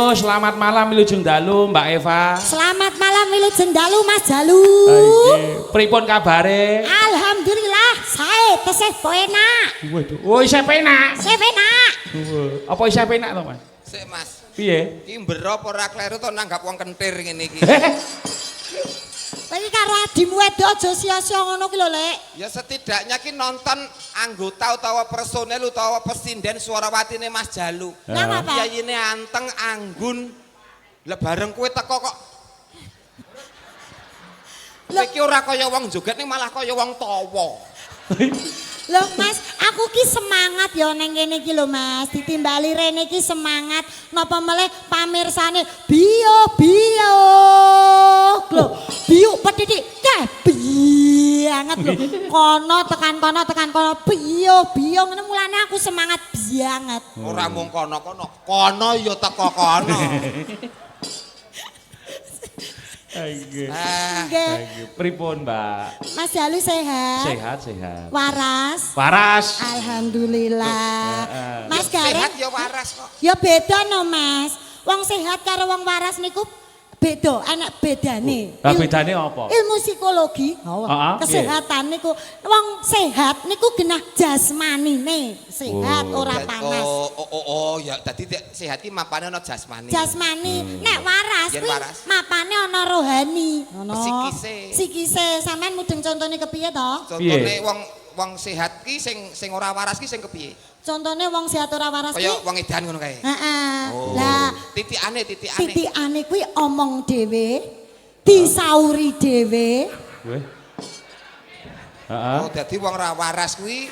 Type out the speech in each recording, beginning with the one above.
Halo, selamat malam wilujeng dalu Mbak Eva. Selamat malam wilujeng dalu Mas Jalu. Nggih. Pripun kabare? Alhamdulillah, sae tesih penak. Waduh. Oh, isih penak. Isih penak. Apa isih penak to, Mas? Sik, Mas. Piye? Iki mbero apa ora kleru to nanggap wong kentir ngene iki. Kowe iki karo adimu wedok aja sia-sia ngono ki lho, Lek. Ya setidaknya ki nonton anggota utawa personel utawa pesinden Swarawatine Mas Jalu. Lah apa? Piyayine anteng anggun. Lah bareng kowe teko kok. Lho. Iki ora kaya wong joget ning malah kaya wong tawa. Lho Mas, aku ki semangat ya neng kene iki lho Mas. Ditimbali rene iki semangat. Napa meleh pamirsane biyo biyo. Lho, biuk petitik keh banget lho. Kono tekan kono tekan kono biyo biyo ngene mulane aku semangat banget. Ora mung kono-kono, kono ya teko kono. Nggih. Ah, Nggih. Pripun, Mbak? Mas Jalu sehat? Sehat, sehat. Waras? Waras. Alhamdulillah. Heeh. Mas Gareng sehat ya waras kok. Ya beda no Mas. Wong sehat karo wong waras niku beda, enek bedane. Lah bedane apa? Ilmu psikologi, Heeh, kesehatan niku wong sehat niku genah jasmanine, sehat Oh. ora panas. Oh, oh, oh, oh, ya dadi sehat ki mapane ana jasmani. Jasmani, nek waras Yen kuwi waras. mapane ana rohani. Ngono. Psikise. Psikise, sampean mudeng contone kepiye to? Contone Piye? wong wong sehat ki sing sing ora waras ki sing kepiye? Contone wong sehat ora waras Kaya kuwi. wong edan ngono kae. Heeh. Oh. Lah, Titikane titikane. titikane kuwi omong dhewe, disauri dhewe. Weh. Heeh. Oh, dadi wong ora waras kuwi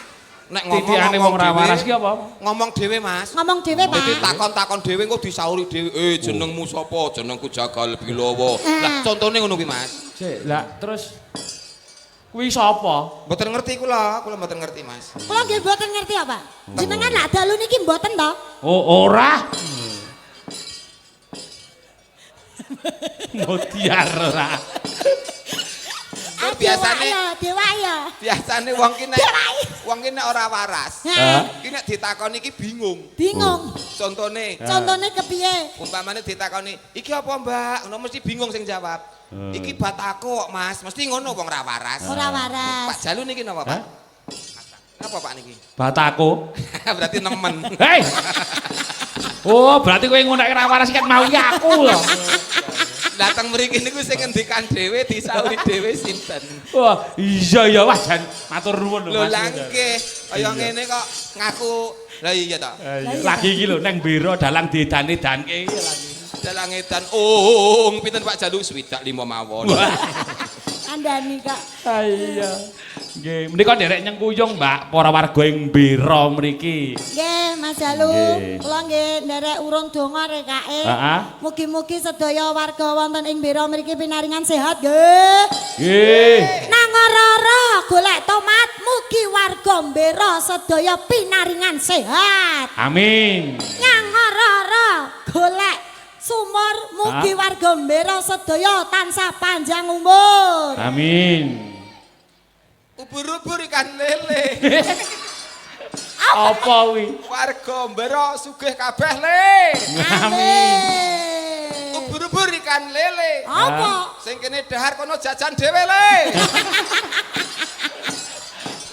nek ngomong Titikane wong ora dhewe, waras ki apa? Ngomong dhewe, Mas. Ngomong dhewe, Pak. Dadi takon-takon dhewe engko disauri dhewe. Eh, jenengmu sapa? Jenengku Jagal Bilawa. Lah, contone ngono kuwi, Mas. Sik, lah terus kuwi sapa? Mboten ngerti kula, kula mboten ngerti, Mas. Kula nggih mboten ngerti apa. Jenengan lak dalu niki mboten to? Oh, ora. Modiar ora. Terus biasane Dewa ya. biasane wong ki nek Dewa. wong ki nek ora waras, Heeh. ki nek ditakoni ki bingung. Bingung. Contone Contone kepiye? umpamane ditakoni, "Iki apa, Mbak?" Ngono mesti bingung sing jawab. Iki batako kok, Mas. Mesti ngono wong ora waras. Ora waras. Pak Jalu niki napa, Pak? Hah? Napa Pak niki? Batako. Berarti nemen. Hei. Oh, berarti kowe ngono nek ora waras ket mau ki aku lho. Lah teng mriki niku sing ngendikan dhewe disauri dhewe sinten? Wah, iya ya wah jan matur nuwun lho Lho Mas. lah nggih, kaya ngene kok ngaku. Lah iya ta. Iya. Lagi iki lho neng Biro dalang diedan-edanke iki lagi. Dalang edan ung pinten Pak Jalu 65 mawon. Wah. Andani kok. Iya. Nggih, menika nderek nyengkuyung, Mbak, para warga ing Biro mriki. Nggih, Mas Jalu. Nggih. Kula nggih nderek urun donga rekake. Heeh. Mugi-mugi sedaya warga wonten ing Biro mriki pinaringan sehat nggih. Nggih. Nangororo golek tomat mugi warga Mbero sedaya pinaringan sehat. Amin. Nyangororo golek sumur mugi Ah. warga Mbero sedaya tansah panjang umur. Amin. Ubur-ubur ikan lele. Apa kuwi? Warga Mbero sugih kabeh le. Amin. Ubur-ubur ikan lele. Apa? Sing kene dahar kono jajan dhewe le.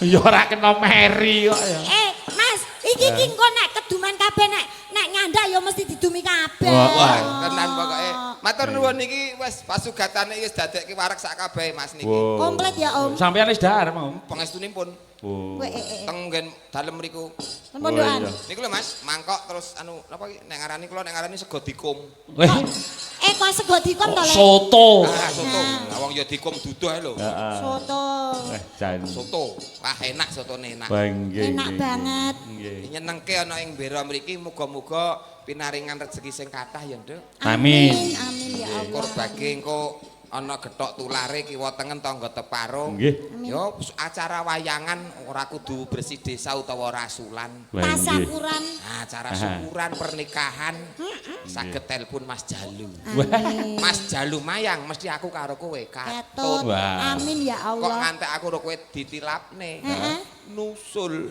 Ya ora kena meri kok ya. Mas, iki iki engko nek keduman kabeh nek nek nyandak ya mesti didumi kabeh. Wah, Wah, tenan pokoke. Matur nuwun niki wis pasugatane wis dadekke wareg sak kabeh Mas niki. Wow. Komplit ya, Om. Sampeyan wis dahar mau. Pangestunipun Oh. Kowe eh. teng nggen dalem mriku. Nang pondokan. Oh, iya. Niku lho Mas, mangkok terus anu napa iki nek ngarani kula nek ngarani sego dikum. Weh, Eh kok sego dikom to, Le? soto. Ah, soto. Lah wong ya dikum duduh ae lho. Heeh. Soto. Eh, jan. Soto. Wah, enak sotone enak. Wah, nggih, Enak nggih, banget. Nggih. Nyenengke ana ing Mbero mriki muga-muga pinaringan rezeki sing kathah ya, Nduk. Amin. Amin ya Allah. Korbage engko ana gethok tulare kiwa tengen tangga teparo. Nggih. Yo acara wayangan ora kudu bersih desa utawa rasulan. Wah, nggih. Tasakuran. Acara Aha. syukuran pernikahan saged telepon Mas Jalu. Amin. Mas Jalu mayang mesti aku karo kowe Ketut. katut. Wah. Amin ya Kok Allah. ngantek aku karo kowe ditilapne. Heeh. Nusul.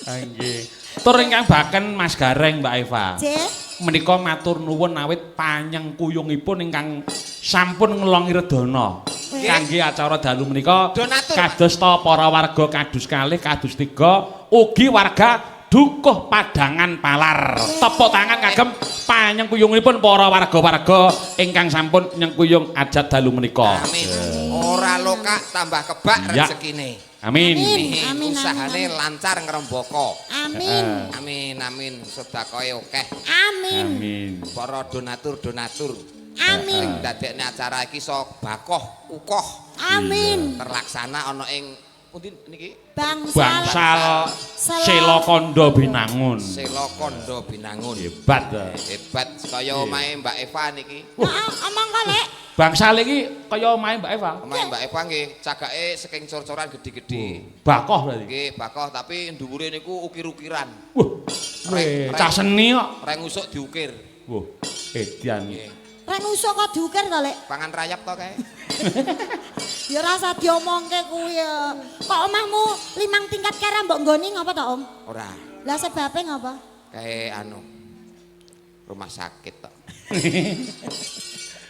Ah, nggih. Tur ingkang baken Mas Gareng Mbak Eva. J. Menika matur nuwun awit panyengkuyungipun ingkang sampun ngelongi redana kangge acara dalu menika Donatur, kadosta para warga kadus kalih, kadus tiga, ugi warga Dukuh Padangan Palar. Tepuk tangan kagem panyengkuyungipun para warga-warga ingkang sampun nyengkuyung ajat dalu menika. Amin. Ora lokak tambah kebak rezekine. Amin. Amin. Amin, Usahane amin. lancar ngrembaka. Amin. Amin amin, sedekahe akeh. Amin. Amin. Para donatur-donatur Amin. dadekne acara iki iso bakoh kukoh Amin. terlaksana ana ing pundi niki? Bangsal Bangsal Selokondo Binangun. Selokondo Binangun. Hebat ta. Hebat kaya omahe Mbak Eva niki. Heeh, omong kok, Lek. Bangsal iki kaya omahe Mbak Eva. Omahe Mbak Eva nggih cagake saking cor-coran gedhe-gedhe. Bakoh berarti. Nggih, bakoh tapi dhuwure niku ukir-ukiran. Wah, weh, cah seni kok. Reng usuk diukir. Wah, edian. Nggih. Reng usuk kok diukir to, Lek? Pangan rayap to kae. Ya ora usah diomongke kuwi ya. Kok omahmu 5 tingkat kare mbok nggoni ngapa to, Om? Ora. Lah sebabe ngapa? Kae anu rumah sakit tok.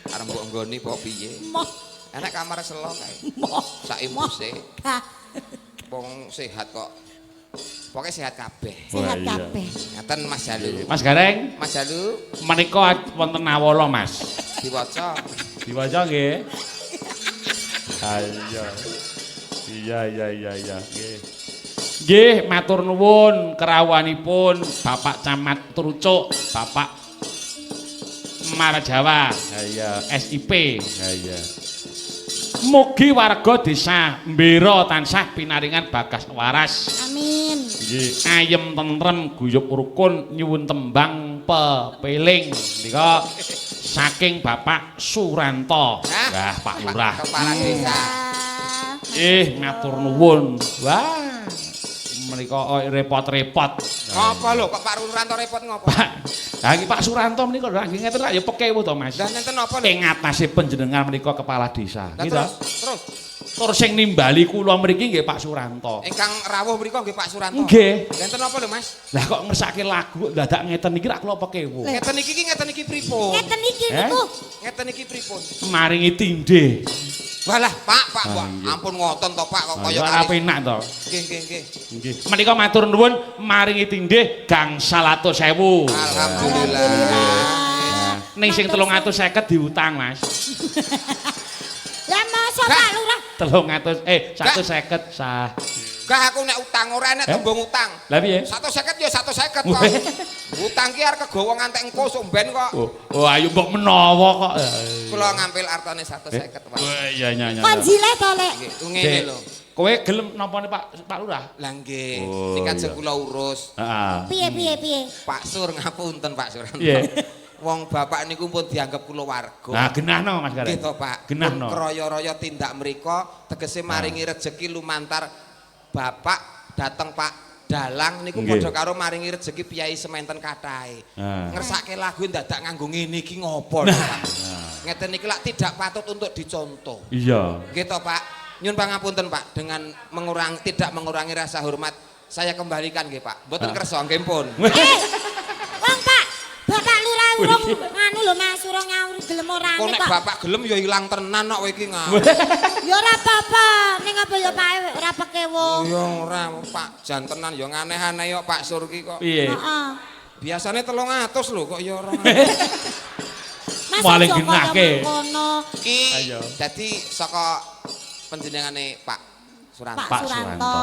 Arep mbok nggoni apa piye? Moh, Enak kamar selo kae. moh. Sak impuse Gak wong sehat kok. Pokoke sehat kabeh. sehat Wah, iya. kabeh. Ngaten Mas Jalu. Mas Gareng, Mas Jalu menika wonten nawala, Mas. diwaca. Diwaca nggih. Ayo. Iya iya iya iya nggih. Nggih, matur nuwun kerawuhanipun Bapak Camat Trucuk, Bapak Marjawa, iya SIP. Iya. Mugi warga desa Mbera tansah pinaringan bagas waras. Amin. Nggih, ayem tentrem guyub rukun nyuwun tembang pepeling. Nika saking Bapak Suranto. Hah? Wah, Pak Lurah. Kepala desa. Matur nuwun. Wah. Menika repot-repot. Ngopo lho kok Pak Suranto repot ngopo? Pak, lah iki Pak Suranto menika lho nggih ngeten lak ya pekewuh to, Mas. Lah nenten napa lho? Ing atase panjenengan menika kepala desa. Lah Nggih terus to? terus Tur sing nimbali kula mriki nggih Pak Suranto. ingkang rawuh mriku nggih Pak Suranto. Nggih. Lah enten napa lho Mas? Lah kok ngersake lagu dadak ngeten iki rak kula pekewuh. Ngeten iki ki ngeten iki pripun? Ngeten iki Eh? niku. Ngeten iki pripun? Maringi tindih. Walah Pak, Pak, Ah, Pak. nggih. Ampun ngoten to Pak kok kaya Kaya ora kali. penak to. Nggih, nggih, nggih. Nggih. Menika matur nuwun maringi tindih gangsal atus ewu. Alhamdulillah. Ning sing 350 diutang, Mas. Lah masa Pak Lurah 300 150 sah. Gak aku nek utang ora enek Eh? tembung utang. Lah piye? 150 ya 150 kok. Utang ki arep kegawa ngantek engko sok ben kok. Oh, oh ayo mbok menawa kok. Kula ngampil artane 150 Pak. Wah, iya iya iya. kon jileh to, Lek? Nggih, ngene lho. Kowe gelem nampane Pak Pak Lurah? Lah nggih, Oh, niki ajeng iya. kula urus. Heeh. Piye piye piye? Pak Sur ngapunten Pak Suranto. Piye? Wong bapak niku pun dianggap kula warga. Nah, genahno Mas Gareng. Nggih to Pak. Genahno. Pun Kroyo-royo tindak mriku tegese maringi rejeki lumantar bapak dateng Pak Dalang niku Nggih. padha karo maringi rejeki piyai sementen kathahe. Nah. Ngersake lagu ndadak nganggo ngene iki ngopo lho, Pak. Ngeten iki lak tidak patut untuk dicontoh. Iya. Nggih to Pak. Nyun pangapunten Pak dengan mengurang tidak mengurangi rasa hormat saya kembalikan nggih Pak. Mboten Ah. kersa nggih pun. Wong Pak, Bapak Lurah urung nganu lho Mas, urung nyaur gelem orane Kok nek kok. bapak gelem ya ilang tenan kok kowe iki ngawur. Ya ora apa-apa, ning apa ya Pak ora pekewuh. Ya ora Pak jan tenan ya aneh-aneh yo Pak Sur ki kok. Piye? Heeh. Biasane 300 lho kok ya ora. Mas Paling aja kaya genahke. mangkono. Ki Ayo. dadi saka panjenengane Pak Suranto. Pak Pak Suranto. Suranto.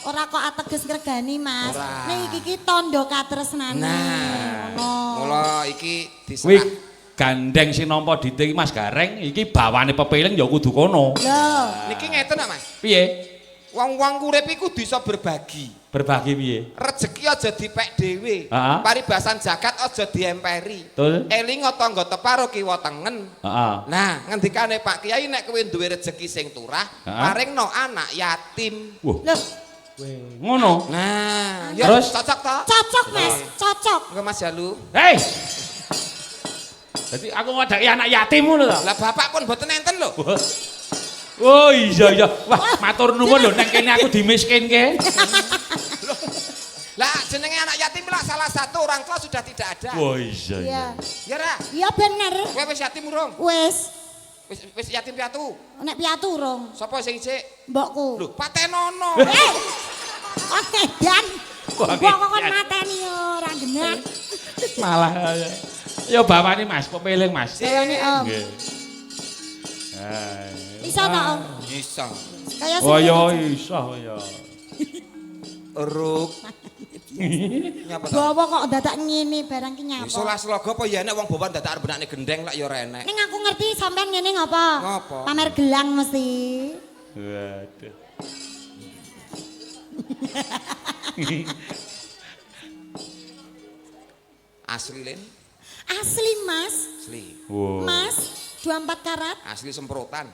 Ora kok ateges ngregani, Mas. Ora. Ning iki iki tandha katresnane. Nah, Ngono. mula iki Kuwi diserah. gandeng sing nampa dite iki Mas Gareng iki bawane pepeling ya kudu kono. Lho, Niki ngeten ah, Mas. Piye? Wong-wong urip iku bisa berbagi. Berbagi piye? Rezeki aja dipek dhewe. Heeh. Paribasan jagat aja diemperi. Betul. Elinga tangga teparo kiwa tengen. Heeh. Nah, ngendikane Pak Kiai nek kowe duwe rezeki sing turah, Heeh. paringno anak yatim. Wah, lho, ngono. Nah, ya Terus? cocok toh? cocok Mas, cocok. Engko Mas Jalu. Hei. Dadi aku ngodaki anak yatim ngono to. Lah bapak pun mboten enten lho. Oh iya iya. Wah, matur nuwun lho nang kene aku dimiskinke. Lah jenenge anak yatim lah salah satu orang tua sudah tidak ada. Wah iya. Iya. Ya ra? Iya bener. Kowe wis yatim urung? Wis. Wis wis yatim piatu. Nek piatu urung. Sapa sing isik? Mbokku. Lho, patenono. Eh. Kok edan. Kok Mbok kok kon edan. mateni ora genah. Malah ya bawane Mas, pepeling Mas. Bawane Om. Nggih. Iso ta Om? Iso. Kaya Oh sing ya iso ya. Ruk. Nyapa ta? Bawa kok dadak ngene barang ki nyapa. Iso lah slogo apa ya enek wong bawa dadak arep benakne gendeng lak ya ora enek. Ning aku ngerti sampean ngene ngapa? Ngapa? Pamer gelang mesti. Waduh. Asli Lin, Asli Mas. asli. Wow. Mas, 24 karat. Asli semprotan.